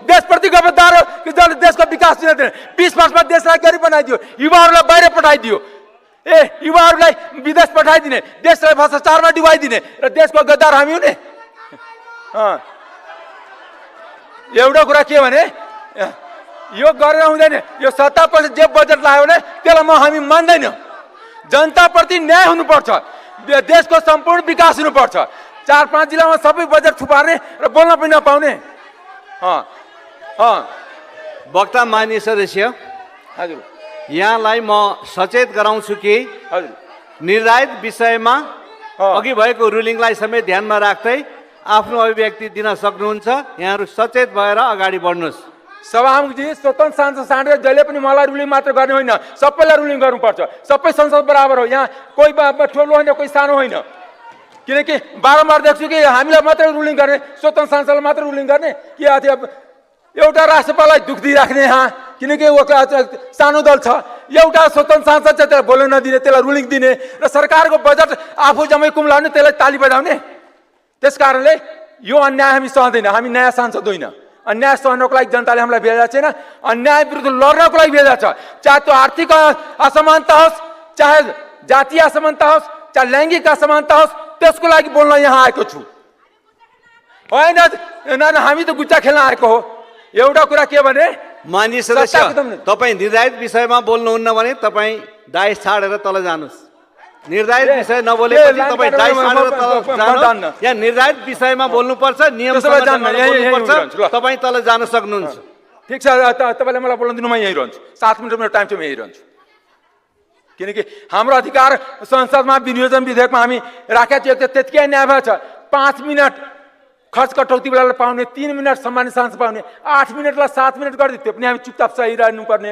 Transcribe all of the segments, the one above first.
देशप्रति गद्दार हो कि जसले देशको विकास दिन दिएन। 20 वर्षमा देशलाई गरिब बनाइदियो, युवाहरूलाई बाहिर पठाइदियो, युवाहरूलाई विदेश पठाइदिने, देशलाई भ्रष्टाचारमा डुबाइदिने र देशको गद्दार हामी हुने। एउटा कुरा के भने यो गरेर हुँदैन। यो सत्तापछि जे बजेट लाग्यो भने त्यसलाई हामी मान्दैनौँ। जनताप्रति न्याय हुनुपर्छ, देशको सम्पूर्ण विकास हुनुपर्छ। 4-5 जिल्लामा सबै बजेट थुपार्ने र बोल्न पनि नपाउने। वक्ता मान्य सदस्य, हजुर, यहाँलाई म सचेत गराउँछु कि हजुर, निर्धारित विषयमा अघि भएको रुलिङलाई समेत ध्यानमा राख्दै आफ्नो अभिव्यक्ति दिन सक्नुहुन्छ। यहाँहरू सचेत भएर अगाडि बढ्नुहोस्। सभामुखजी, स्वतन्त्र सांसद साँडेर जहिले पनि मलाई रुलिङ मात्र गर्ने होइन, सबैलाई रुलिङ गर्नुपर्छ। सबै संसद बराबर हो, यहाँ कोही ठुलो होइन, कोही सानो होइन। किनकि बारम्बार देख्छु कि हामीलाई मात्रै रुलिङ गर्ने, स्वतन्त्र सांसदलाई मात्र रुलिङ गर्ने कि एउटा राष्ट्रपाललाई दुख दिइराख्ने यहाँ, किनकि सानो दल छ। एउटा स्वतन्त्र सांसद चाहिँ त्यसलाई बोल्न नदिने, त्यसलाई रुलिङ दिने र सरकारको बजेट आफू जम्मै कुम्लाउने, त्यसलाई ताली बजाउने। त्यस कारणले यो अन्याय हामी सहँदैन। हामी नयाँ सांसद होइन। अन्याय सहनको लागि जनताले हामीलाई भेजा छैन, अन्याय विरुद्ध लड्नको लागि भेजा छ। चाहे त्यो आर्थिक असमानता होस्, चाहे जातीय असमानता होस्, चाहे लैङ्गिक असमानता होस्, त्यसको लागि बोल्न यहाँ आएको छु। होइन हामी त गुच्चा खेल्न आएको हो। एउटा कुरा के भने, मान्य सदस्य, तपाईँ निर्धारित विषयमा बोल्नुहुन्न भने तपाईँ डाइस छाडेर तल जानुहोस्। निर्धारित विषय नबोलेपछि तपाईँ डाइस छाडेर तल जानुहोस्। यहाँ निर्धारित विषयमा बोल्नुपर्छ, नियम बोल्नुपर्छ। तपाईँ तल जान सक्नुहुन्छ। ठिक छ, तपाईँले मलाई बोल्न दिनु, म यहीँ रहन्छु। 7 मिनट मेरो टाइम छ, म यहीँ रहन्छु। किनकि हाम्रो अधिकार संसदमा विनियोजन विधेयकमा हामी राखेका थियौँ, त्यतिकै न्याय भएछ। 5 मिनट खर्च कटौती बेलालाई पाउने, 3 मिनट सम्मानित सांसद पाउने, 8 मिनटलाई 7 मिनट गरिदियो, त्यो पनि हामी चुपचाप सही रहनुपर्ने।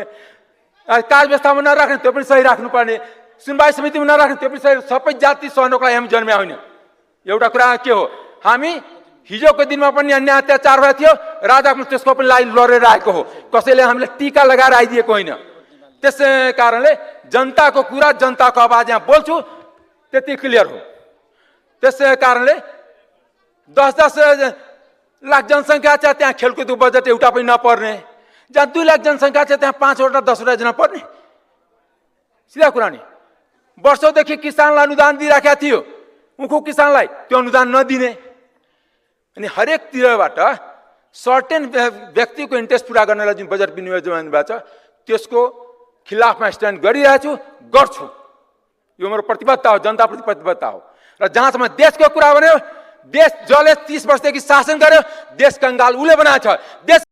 काल व्यवस्थामा नराख्ने, त्यो पनि सही राख्नुपर्ने। सुनवाई समितिमा नराख्ने, त्यो पनि सही। सबै जाति सहनको लागि हामी जन्म्या होइन। एउटा कुरा के हो, हामी हिजोको दिनमा पनि अन्याय अत्याचार भएको थियो, राजाको त्यसको पनि लागि लडेर आएको हो। कसैले हामीले टीका लगाएर आइदिएको होइन। त्यसै कारणले जनताको कुरा, जनताको आवाज यहाँ बोल्छु, त्यति क्लियर हो। त्यसै कारणले 10-10 लाख जनसङ्ख्या छ, त्यहाँ खेलकुदको बजेट एउटा पनि नपर्ने। जहाँ 2 लाख जनसङ्ख्या छ, त्यहाँ 5वटा 10वटा जना पर्ने। सिधा कुरा नि। वर्षौँदेखि किसानलाई अनुदान दिइराखेका थियो, उखु किसानलाई त्यो अनुदान नदिने। अनि हरेकतिरबाट सर्टेन व्यक्तिको इन्ट्रेस्ट पुरा गर्नलाई जुन बजेट विनियोजन भएको छ, त्यसको खिलाफमा स्ट्यान्ड गरिरहेको छु, गर्छु। यो मेरो प्रतिबद्धता हो, जनताप्रति प्रतिबद्धता हो। र जहाँसम्म देशको कुरा भन्यो, देश जसले 30 वर्षदेखि शासन गर्यो, देश कंगाल उसले बनाएको छ। देश